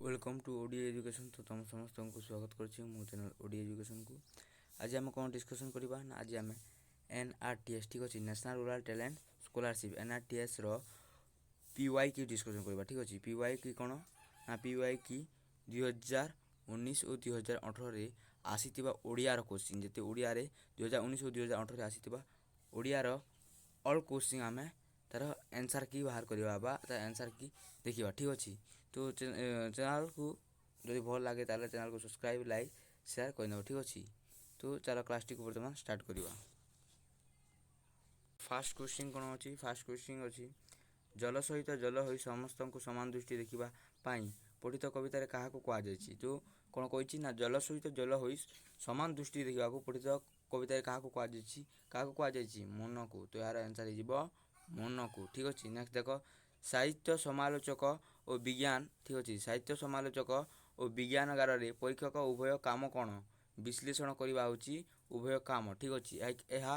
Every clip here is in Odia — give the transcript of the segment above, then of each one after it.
Welcome to Odia education. ତ ତୁମ ସମସ୍ତଙ୍କୁ ସ୍ୱାଗତ କରୁଛି ମୋ ଚ୍ୟାନେଲ୍ ଓଡ଼ିଆ ଏଜୁକେସନ୍କୁ। ଆଜି ଆମେ କ'ଣ ଡିସ୍କସନ୍ କରିବା ନା, ଆଜି ଆମେ NRTS, ଠିକ୍ ଅଛି, national rural talent scholarship, NRTSର PYQ discussion କରିବା, ଠିକ୍ ଅଛି। PYQ କ'ଣ ନା, PYQ 2019 ଓ 2018ରେ ଆସିଥିବା ଓଡ଼ିଆର କୋଶ୍ଚିନ୍, ଯେତେ ଓଡ଼ିଆରେ 2019 ଓ 2018ରେ ଆସିଥିବା ଓଡ଼ିଆର ଅଲ୍ କୋଶ୍ଚିନ୍ ଆମେ ତାର ଆନ୍ସର୍ କି ବାହାର କରିବା ବା ତାର ଆନ୍ସର୍ କି ଦେଖିବା, ଠିକ୍ ଅଛି। ତ ଚ୍ୟାନେଲ୍କୁ ଯଦି ଭଲ ଲାଗେ, ତାହେଲେ ଚ୍ୟାନେଲ୍କୁ ସବସ୍କ୍ରାଇବ୍, ଲାଇକ୍, ସେୟାର କରିନେବ, ଠିକ୍ ଅଛି। ତ ଚାଲ, କ୍ଲାସ୍ଟିକୁ ବର୍ତ୍ତମାନ ଷ୍ଟାର୍ଟ କରିବା। ଫାର୍ଷ୍ଟ କୋଶ୍ଚିନ୍ କ'ଣ ଅଛି? ଫାର୍ଷ୍ଟ କୋଶ୍ଚିନ୍ ଅଛି, ଜଲ ସହିତ ଜଲ ହୋଇ ସମସ୍ତଙ୍କୁ ସମାନ ଦୃଷ୍ଟି ଦେଖିବା ପାଇଁ ପଠିତ କବିତାରେ କାହାକୁ କୁହାଯାଇଛି? ତ କ'ଣ କହିଛି ନା, ଜଲ ସହିତ ଜଲ ହୋଇ ସମାନ ଦୃଷ୍ଟି ଦେଖିବାକୁ ପଠିତ କବିତାରେ କାହାକୁ କୁହାଯାଇଛି? କାହାକୁ କୁହାଯାଇଛି? ମନକୁ। ତ ଏହାର ଆନ୍ସର୍ ହେଇଯିବ ମନକୁ, ଠିକ୍ ଅଛି। ନେକ୍ସଟ ଦେଖ, ସାହିତ୍ୟ ସମାଲୋଚକ ଓ ବିଜ୍ଞାନ, ଠିକ୍ ଅଛି, ସାହିତ୍ୟ ସମାଲୋଚକ ଓ ବିଜ୍ଞାନଗାରରେ ପରୀକ୍ଷକ ଉଭୟ କାମ କ'ଣ? ବିଶ୍ଳେଷଣ କରିବା ହେଉଛି ଉଭୟ କାମ, ଠିକ୍ ଅଛି। ଏହା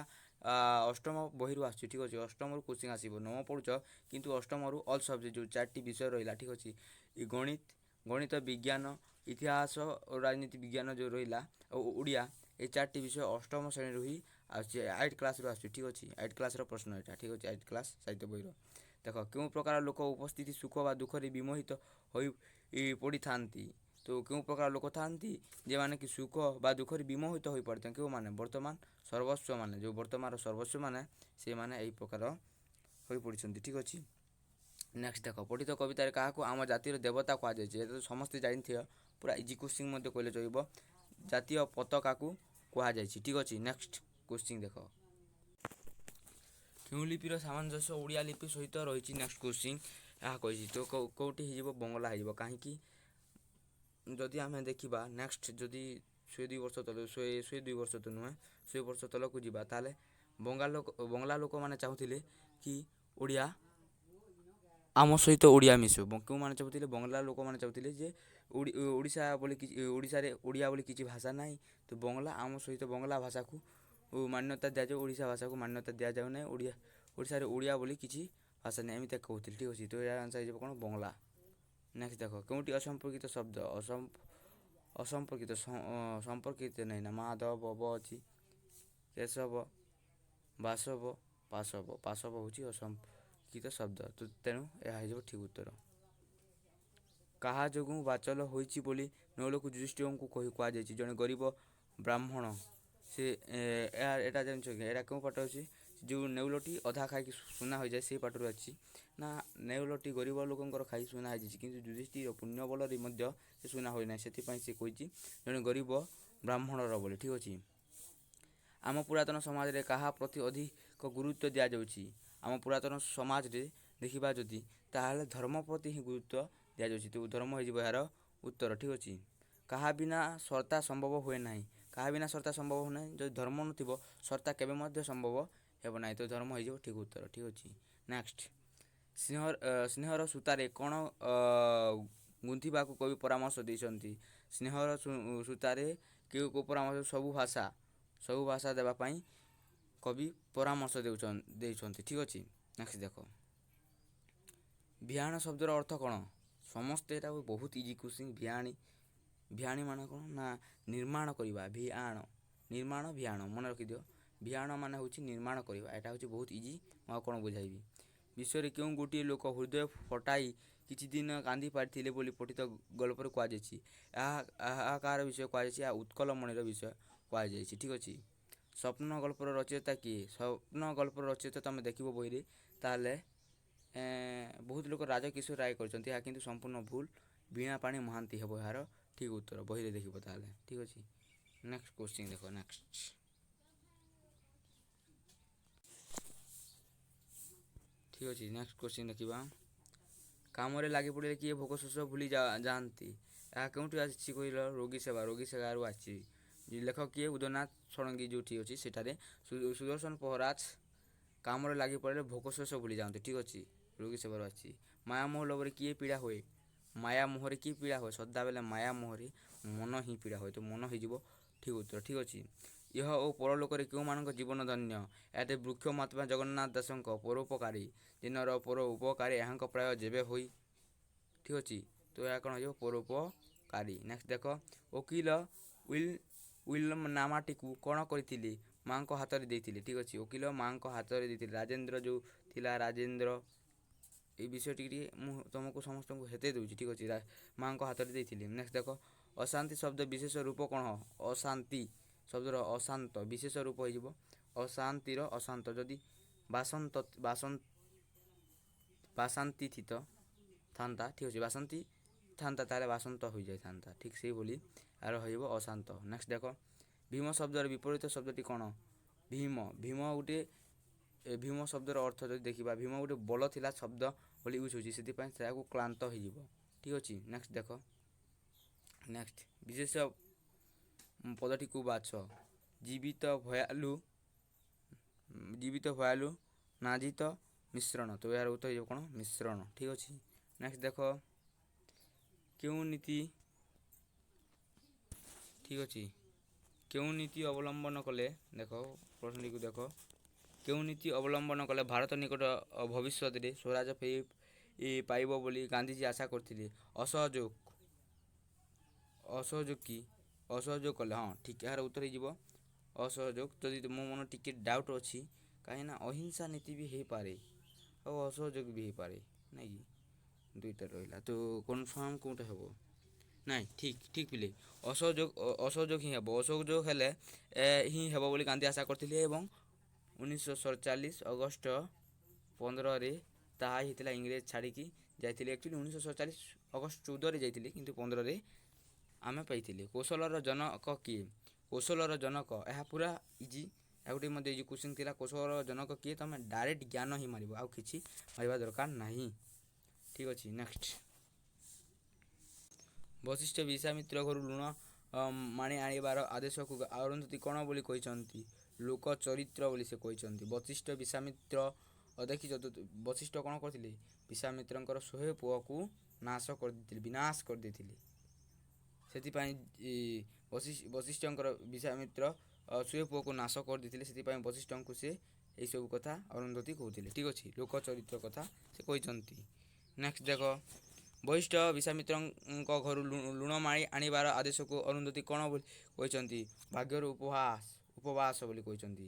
ଅଷ୍ଟମ ବହିରୁ ଆସୁଛି, ଠିକ୍ ଅଛି। ଅଷ୍ଟମରୁ କୋଶ୍ଚିନ୍ ଆସିବ। ନବମ ପଢ଼ୁଛ, କିନ୍ତୁ ଅଷ୍ଟମରୁ ଅଲ୍ ସବଜେକ୍ଟ ଯେଉଁ ଚାରିଟି ବିଷୟ ରହିଲା, ଠିକ୍ ଅଛି, ଗଣିତ, ବିଜ୍ଞାନ, ଇତିହାସ ଓ ରାଜନୀତି ବିଜ୍ଞାନ ଯେଉଁ ରହିଲା ଆଉ ଓଡ଼ିଆ, ଏ ଚାରିଟି ବିଷୟ ଅଷ୍ଟମ ଶ୍ରେଣୀରୁ ହିଁ ଆସୁଛି, 8 କ୍ଲାସ୍ରୁ ଆସୁଛି, ଠିକ୍ ଅଛି। 8 କ୍ଲାସ୍ର ପ୍ରଶ୍ନ ଏଇଟା, ଠିକ୍ ଅଛି, 8 କ୍ଲାସ୍ ସାହିତ୍ୟ ବହିର। ଦେଖ, କେଉଁ ପ୍ରକାର ଲୋକ ଉପସ୍ଥିତି ସୁଖ ବା ଦୁଃଖରେ ବିମୋହିତ ହୋଇ ପଡ଼ିଥାନ୍ତି? ତ କେଉଁ ପ୍ରକାର ଲୋକ ଥାନ୍ତି ଯେଉଁମାନେ କି ସୁଖ ବା ଦୁଃଖରେ ବିମୋହିତ ହୋଇପଡ଼ିଥାନ୍ତି? କେଉଁମାନେ? ବର୍ତ୍ତମାନ ସର୍ବସ୍ୱ ମାନେ, ଯେଉଁ ବର୍ତ୍ତମାନର ସର୍ବସ୍ୱ ମାନେ, ସେମାନେ ଏହି ପ୍ରକାର ହୋଇପଡ଼ିଛନ୍ତି, ଠିକ୍ ଅଛି। ନେକ୍ସଟ ଦେଖ, ପଠିତ କବିତାରେ କାହାକୁ ଆମ ଜାତିର ଦେବତା କୁହାଯାଇଛି? ଏଟା ତ ସମସ୍ତେ ଜାଣିଥିବ, ପୁରା ଇଜି କୋଶ୍ଚିନ୍ ମଧ୍ୟ କହିଲେ ଚଳିବ। ଜାତୀୟ ପତାକାକୁ କୁହାଯାଇଛି, ଠିକ୍ ଅଛି। ନେକ୍ସଟ କୋଶ୍ଚିନ୍ ଦେଖ, କେଉଁ ଲିପିର ସାମଞ୍ଜସ୍ୟ ଓଡ଼ିଆ ଲିପି ସହିତ ରହିଛି? ନେକ୍ସଟ କୋଶ୍ଚିନ୍ ଏହା କହିଛି। ତ କେଉଁଠି ହେଇଯିବ? ବଙ୍ଗଳା ହେଇଯିବ। କାହିଁକି? ଯଦି ଆମେ ଦେଖିବା ନେକ୍ସଟ, ଯଦି 102 ବର୍ଷ ତଳେ, 102 ବର୍ଷ ତ ନୁହେଁ, 100 ବର୍ଷ ତଳକୁ ଯିବା, ତାହେଲେ ବଙ୍ଗାଳ ଲୋକ, ବଙ୍ଗଳା ଲୋକମାନେ ଚାହୁଁଥିଲେ କି ଓଡ଼ିଆ ଆମ ସହିତ ଓଡ଼ିଆ ମିଶୁ। କେଉଁମାନେ ଚାହୁଁଥିଲେ? ବଙ୍ଗଳା ଲୋକମାନେ ଚାହୁଁଥିଲେ ଯେ ଓଡ଼ିଶା ବୋଲି କିଛି, ଓଡ଼ିଶାରେ ଓଡ଼ିଆ ବୋଲି କିଛି ଭାଷା ନାହିଁ, ତ ବଙ୍ଗଳା ଆମ ସହିତ, ବଙ୍ଗଳା ଭାଷାକୁ ମାନ୍ୟତା ଦିଆଯାଉ, ଓଡ଼ିଶା ଭାଷାକୁ ମାନ୍ୟତା ଦିଆଯାଉ ନାହିଁ, ଓଡ଼ିଆ ଓଡ଼ିଶାରେ ଓଡ଼ିଆ ବୋଲି କିଛି ଭାଷା ନାହିଁ, ଏମିତି କହୁଥିଲେ, ଠିକ୍ ଅଛି। ତ ଏହାର ଆନ୍ସର୍ ହେଇଯିବ କ'ଣ? ବଙ୍ଗଳା। ନେକ୍ସଟ ଦେଖ, କେଉଁଟି ଅସମ୍ପର୍କିତ ଶବ୍ଦ? ଅସମ୍ପର୍କିତ, ସମ୍ପର୍କିତ ନାହିଁ ନା, ମାଧବ, ବ ଅଛି, କେଶବ, ବାସବ, ପାଶବ। ପାଶବ ହେଉଛି ଅସମ୍ପର୍କିତ ଶବ୍ଦ, ତ ତେଣୁ ଏହା ହେଇଯିବ ଠିକ୍ ଉତ୍ତର। କାହା ଯୋଗୁଁ ବାଚାଳ ହୋଇଛି ବୋଲି ନେଉଳକୁ ଯୁଧିଷ୍ଠିରଙ୍କୁ କହି କୁହାଯାଇଛି? ଜଣେ ଗରିବ ବ୍ରାହ୍ମଣ ସେ। ଏହା ଏଇଟା ଜାଣିଛ କି? ଏଇଟା କେଉଁ ପାଠ ଅଛି? ଯେଉଁ ନେଉଳଟି ଅଧା ଖାଇକି ସୁନା ହୋଇଯାଏ, ସେଇ ପାଠରୁ ଅଛି ନା। ନେଉଳଟି ଗରିବ ଲୋକଙ୍କର ଖାଇ ସୁନା ହେଇଯାଇଛି, କିନ୍ତୁ ଯୁଧିଷ୍ଠିର ପୁଣ୍ୟ ବଳରେ ମଧ୍ୟ ସେ ସୁନା ହୋଇନାହିଁ। ସେଥିପାଇଁ ସେ କହିଛି ଜଣେ ଗରିବ ବ୍ରାହ୍ମଣର ବୋଲି, ଠିକ୍ ଅଛି। ଆମ ପୁରାତନ ସମାଜରେ କାହା ପ୍ରତି ଅଧିକ ଗୁରୁତ୍ୱ ଦିଆଯାଉଛି? ଆମ ପୁରାତନ ସମାଜରେ ଦେଖିବା ଯଦି, ତାହେଲେ ଧର୍ମ ପ୍ରତି ହିଁ ଗୁରୁତ୍ୱ ଦିଆଯାଉଛି। ତ ଧର୍ମ ହେଇଯିବ ଏହାର ଉତ୍ତର, ଠିକ୍ ଅଛି। କାହା ବିନା ସତ୍ତା ସମ୍ଭବ ହୁଏ ନାହିଁ? କାହା ବିନା ସତ୍ତା ସମ୍ଭବ ହୁଏ ନାହିଁ? ଯଦି ଧର୍ମ ନଥିବ, ସତ୍ତା କେବେ ମଧ୍ୟ ସମ୍ଭବ ହେବ ନାହିଁ। ତ ଧର୍ମ ହେଇଯିବ ଠିକ୍ ଉତ୍ତର, ଠିକ୍ ଅଛି। ନେକ୍ସଟ, ସ୍ନେହର ସୂତାରେ କ'ଣ ଗୁନ୍ଥିବାକୁ କବି ପରାମର୍ଶ ଦେଇଛନ୍ତି? ସ୍ନେହର ସୂତାରେ କେଉଁ କେଉଁ ପରାମର୍ଶ? ସବୁ ଭାଷା ଦେବା ପାଇଁ କବି ପରାମର୍ଶ ଦେଇଛନ୍ତି, ଠିକ୍ ଅଛି। ନେକ୍ସଟ ଦେଖ, ଭିଆଣ ଶବ୍ଦର ଅର୍ଥ କ'ଣ? ସମସ୍ତେ ଏଇଟା ବହୁତ ଇଜି କୋଶ୍ଚିନ୍। ଭିଆଣି, ଭିଆଣି ମାନେ କ'ଣ ନା ନିର୍ମାଣ କରିବା। ଭିଆଣ, ନିର୍ମାଣ, ଭିଆଣ ମନେ ରଖିଦିଅ। ଭିଆଣ ମାନେ ହେଉଛି ନିର୍ମାଣ କରିବା। ଏଇଟା ହେଉଛି ବହୁତ ଇଜି, ମୁଁ ଆଉ କ'ଣ ବୁଝାଇବି? ବିଶ୍ୱରେ କେଉଁ ଗୋଟିଏ ଲୋକ ହୃଦୟ ଫଟାଇ କିଛି ଦିନ କାନ୍ଦି ପାରିଥିଲେ ବୋଲି ପଠିତ ଗଳ୍ପରେ କୁହାଯାଇଛି? ଏହା କାହାର ବିଷୟ କୁହାଯାଇଛି? ଏହା ଉତ୍କଳମଣିର ବିଷୟ କୁହାଯାଇଛି, ଠିକ୍ ଅଛି। ସ୍ୱପ୍ନ ଗଳ୍ପର ରଚୟିତା କିଏ? ସ୍ୱପ୍ନ ଗଳ୍ପର ରଚୟିତା ତମେ ଦେଖିବ ବହିରେ, ତାହେଲେ ବହୁତ ଲୋକ ରାଜକିଶୋର ରାୟ କରିଛନ୍ତି। ଏହା କିନ୍ତୁ ସମ୍ପୂର୍ଣ୍ଣ ଭୁଲ। ବୀଣାପାଣି ମହାନ୍ତି ହେବ ଏହାର ଠିକ୍ ଉତ୍ତର, ବହିରେ ଦେଖିବ ତାହେଲେ, ଠିକ୍ ଅଛି। ନେକ୍ସଟ କୋଶ୍ଚିନ୍ ଦେଖ, ନେକ୍ସଟ, ଠିକ୍ ଅଛି, ନେକ୍ସଟ କୋଶ୍ଚିନ୍ ଦେଖିବା। କାମରେ ଲାଗି ପଡ଼ିଲେ କିଏ ଭୋକ ଶୋଷ ଭୁଲି ଯାଆନ୍ତି? ଏହା କେଉଁଠି ଆସିଛି କହିଲ? ରୋଗୀ ସେବା, ରୋଗୀ ସେବାରୁ ଆସିଛି। ଲେଖକ କିଏ? ଉଦୟନାଥ ଷଡ଼ଙ୍ଗୀ। ଯେଉଁଠି ଅଛି ସେଠାରେ ସୁଦର୍ଶନ ପ୍ରହରାଜ କାମରେ ଲାଗି ପଡ଼ିଲେ ଭୋକ ଶୋଷ ଭୁଲି ଯାଆନ୍ତି, ଠିକ୍ ଅଛି। ରୋଗୀ ସେବାରୁ ଆସିଛି। ମାୟା ମୋହ ଲୋଭରେ କିଏ ପୀଡ଼ା ହୁଏ? ମାୟା ମୋହରେ କିଏ ପୀଡ଼ା ହୁଏ? ସଦାବେଳେ ମାୟା ମୋହରେ ମନ ହିଁ ପୀଡ଼ା ହୁଏ। ତ ମନ ହେଇଯିବ ଠିକ୍ ଉତ୍ତର, ଠିକ୍ ଅଛି। ଇହ ଓ ପରଲୋକରେ କେଉଁମାନଙ୍କ ଜୀବନ ଧନ୍ୟ? ଏହାতে ବୃକ୍ଷ ମହାତ୍ମା ଜଗନ୍ନାଥ ଦାସଙ୍କ। ପରୋପକାରୀ ଦିନର ପର ଉପକାରୀ ଏହାଙ୍କ ପ୍ରାୟ ଯେବେ ହୋଇ, ଠିକ୍ ଅଛି। ତ ଏହା କ'ଣ ହେଇଯିବ? ପରୋପକାରୀ। ନେକ୍ସଟ ଦେଖ, ଓକିଲ will ୱିଲନାମାଟିକୁ କ'ଣ କରିଥିଲେ? ମାଙ୍କ ହାତରେ ଦେଇଥିଲେ। ଠିକ୍ ଅଛି, ଓକିଲ ମାଙ୍କ ହାତରେ ଦେଇଥିଲେ। ରାଜେନ୍ଦ୍ର ଯେଉଁ ଥିଲା, ରାଜେନ୍ଦ୍ର, ଏଇ ବିଷୟ ଟିକେ ଟିକେ ମୁଁ ତୁମକୁ ସମସ୍ତଙ୍କୁ ହେତେଇ ଦେଉଛି। ଠିକ୍ ଅଛି, ମାଙ୍କ ହାତରେ ଦେଇଥିଲେ। ନେକ୍ସଟ ଦେଖ, ଅଶାନ୍ତି ଶବ୍ଦ ବିଶେଷ ରୂପ କ'ଣ? ଅଶାନ୍ତି ଶବ୍ଦର ଅଶାନ୍ତ ବିଶେଷ ରୂପ ହେଇଯିବ। ଅଶାନ୍ତିର ଅଶାନ୍ତ। ଯଦି ବାସନ୍ତ ବାସନ୍ତ ବାସନ୍ତୀ ଥିତ ଥାନ୍ତା, ଠିକ୍ ଅଛି, ବାସନ୍ତୀ ଥାନ୍ତା, ତାହେଲେ ବାସନ୍ତ ହୋଇଯାଇଥାନ୍ତା। ଠିକ୍ ସେଇଭଳି ଆର ହେଇଯିବ ଅଶାନ୍ତ। ନେକ୍ସଟ ଦେଖ, ଭୀମ ଶବ୍ଦର ବିପରୀତ ଶବ୍ଦଟି କ'ଣ? ଭୀମ, ଭୀମ ଗୋଟିଏ, ଭୀମ ଶବ୍ଦର ଅର୍ଥ ଯଦି ଦେଖିବା, ଭୀମ ଗୋଟେ ବଳ ଥିଲା ଶବ୍ଦ ବୋଲି ୟୁଜ୍ ହେଉଛି, ସେଥିପାଇଁ ସେୟାକୁ କ୍ଳାନ୍ତ ହେଇଯିବ। ଠିକ୍ ଅଛି, ନେକ୍ସଟ ଦେଖ। ନେକ୍ସଟ, ବିଶେଷ ପଦଟିକୁ ବାଛ। ଜୀବିତ ଭୟାଲୁ, ଜୀବିତ ଭୟାଲୁ, ନାଜିତ, ମିଶ୍ରଣ। ତ ଏହାର ଉତ୍ତର ହେଇଯିବ କ'ଣ? ମିଶ୍ରଣ। ଠିକ୍ ଅଛି, ନେକ୍ସଟ ଦେଖ, କେଉଁ ନୀତି, ଠିକ୍ ଅଛି, କେଉଁ ନୀତି ଅବଲମ୍ବନ କଲେ, ଦେଖ ପ୍ରଶ୍ନଟିକୁ ଦେଖ, କେଉଁ ନୀତି ଅବଲମ୍ବନ କଲେ ଭାରତ ନିକଟ ଭବିଷ୍ୟତରେ ସ୍ୱରାଜ ଫେରି ପାଇବ ବୋଲି ଗାନ୍ଧିଜୀ ଆଶା କରିଥିଲେ? ଅସହଯୋଗ, ଅସହଯୋଗ କି ଅସହଯୋଗ କଲେ? ହଁ, ଠିକ୍, ଏହାର ଉତ୍ତର ହେଇଯିବ ଅସହଯୋଗ। ଯଦି ମୋ ମନ ଟିକେ ଡାଉଟ୍ ଅଛି, କାହିଁକିନା ଅହିଂସା ନୀତି ବି ହେଇପାରେ ଆଉ ଅସହଯୋଗ ବି ହେଇପାରେ, ନାଇଁ କି? ଦୁଇଟା ରହିଲା, ତ କନଫର୍ମ କେଉଁଟା ହେବ ନାଇଁ। ଠିକ୍ ଠିକ୍ ପିଲେ, ଅସହଯୋଗ, ଅସହଯୋଗ ହିଁ ହେବ। ଅସହଯୋଗ ହେଲେ ହିଁ ହେବ ବୋଲି ଗାନ୍ଧୀ ଆଶା କରିଥିଲେ ଏବଂ 1947 ଅଗଷ୍ଟ 15ରେ ତାହା ହେଇଥିଲା। ଇଂରେଜ ଛାଡ଼ିକି ଯାଇଥିଲେ। ଆକ୍ଚୁଆଲି 1947 ଅଗଷ୍ଟ 14ରେ ଯାଇଥିଲେ, କିନ୍ତୁ 15ରେ ଆମେ ପାଇଥିଲେ। କୌଶଳର ଜନକ କିଏ? କୌଶଳର ଜନକ, ଏହା ପୁରା ଇଜି। ଆଉ ଗୋଟେ ମଧ୍ୟ ଇଜି କ୍ୱେଶ୍ଚିନ୍ ଥିଲା। କୌଶଳର ଜନକ କିଏ? ତୁମେ ଡାଇରେକ୍ଟ ଜ୍ଞାନ ହିଁ ମାରିବ, ଆଉ କିଛି ମାରିବା ଦରକାର ନାହିଁ। ଠିକ୍ ଅଛି, ନେକ୍ସଟ। ବଶିଷ୍ଠ ବିଶ୍ୱାମିତ୍ର ଘରୁ ଲୁଣ ମାଣି ଆଣିବାର ଆଦେଶକୁ ଅରୁନ୍ଧତୀ କ'ଣ ବୋଲି କହିଛନ୍ତି? ଲୋକ ଚରିତ୍ର ବୋଲି ସେ କହିଛନ୍ତି। ବଶିଷ୍ଠ ବିଶ୍ୱାମିତ୍ର ଦେଖିଛ, ବଶିଷ୍ଠ କ'ଣ କରିଥିଲେ? ବିଶ୍ୱାମିତ୍ରଙ୍କର 100 ପୁଅକୁ ନାଶ କରିଦେଇଥିଲେ, ବିନାଶ କରିଦେଇଥିଲେ। ସେଥିପାଇଁ ବଶିଷ୍ଠଙ୍କର ବିଶ୍ୱାମିତ୍ର 100 ପୁଅକୁ ନାଶ କରିଦେଇଥିଲେ, ସେଥିପାଇଁ ବଶିଷ୍ଠଙ୍କୁ ସେ ଏଇସବୁ କଥା ଅରୁନ୍ଧତୀ କହୁଥିଲେ। ଠିକ୍ ଅଛି, ଲୋକ ଚରିତ୍ର କଥା ସେ କହିଛନ୍ତି। ନେକ୍ସଟ ଦେଖ, ବଶିଷ୍ଠ ବିଶ୍ୱାମିତ୍ରଙ୍କ ଘରୁ ଲୁଣ ମାଣି ଆଣିବାର ଆଦେଶକୁ ଅରୁନ୍ଧତୀ କ'ଣ ବୋଲି କହିଛନ୍ତି? ଭାଗ୍ୟର ଉପହାସ, ଉପବାସ ବୋଲି କହିଛନ୍ତି।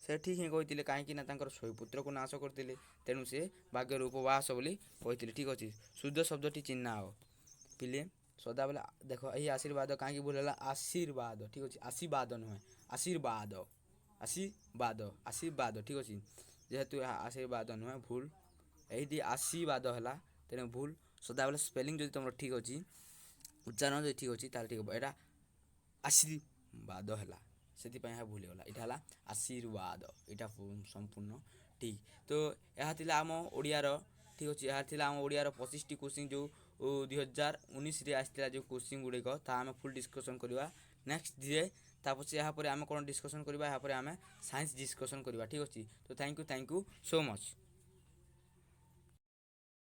ସେ ଠିକ୍ ହିଁ କହିଥିଲେ, କାହିଁକି ନା ତାଙ୍କର 100 ପୁତ୍ରକୁ ନାଶ କରିଥିଲେ, ତେଣୁ ସେ ଭାଗ୍ୟର ଉପବାସ ବୋଲି କହିଥିଲେ। ଠିକ୍ ଅଛି, ଶୁଦ୍ଧ ଶବ୍ଦଟି ଚିହ୍ନାଅ। ପିଲେ, ସଦାବେଳେ ଦେଖ, ଏହି ଆଶୀର୍ବାଦ କାହିଁକି ଭୁଲ ହେଲା? ଆଶୀର୍ବାଦ, ଠିକ୍ ଅଛି, ଆଶୀର୍ବାଦ ନୁହେଁ, ଆଶୀର୍ବାଦ, ଆଶୀର୍ବାଦ, ଆଶୀର୍ବାଦ। ଠିକ୍ ଅଛି, ଯେହେତୁ ଏହା ଆଶୀର୍ବାଦ ନୁହେଁ, ଭୁଲ, ଏଇଠି ଆଶୀର୍ବାଦ ହେଲା, ତେଣୁ ଭୁଲ। ସଦାବେଳେ ସ୍ପେଲିଂ ଯଦି ତୁମର ଠିକ୍ ଅଛି, ଉଚ୍ଚାରଣ ଯଦି ଠିକ୍ ଅଛି, ତାହେଲେ ଠିକ୍ ହେବ। ଏଇଟା ଆଶୀର୍ବାଦ ହେଲା, ସେଥିପାଇଁ ଏହା ଭୁଲ ହେଇଗଲା। ଏଇଟା ହେଲା ଆଶୀର୍ବାଦ, ଏଇଟା ସମ୍ପୂର୍ଣ୍ଣ ଠିକ୍। ତ ଏହା ଥିଲା ଆମ ଓଡ଼ିଆର, ଠିକ୍ ଅଛି, ଏହା ଥିଲା ଆମ ଓଡ଼ିଆର 25ଟି କୋଶ୍ଚିନ୍, ଯେଉଁ 2019ରେ ଆସିଥିଲା, ଯେଉଁ କୋଶ୍ଚିନ୍ ଗୁଡ଼ିକ, ତାହା ଆମେ ଫୁଲ୍ ଡିସ୍କସନ୍ କରିବା ନେକ୍ସଟ ଡେ। ତାପରେ ଏହାପରେ ଆମେ କ'ଣ ଡିସ୍କସନ୍ କରିବା? ଏହାପରେ ଆମେ ସାଇନ୍ସ ଡିସ୍କସନ୍ କରିବା। ଠିକ୍ ଅଛି, ତ thank you, thank you so much.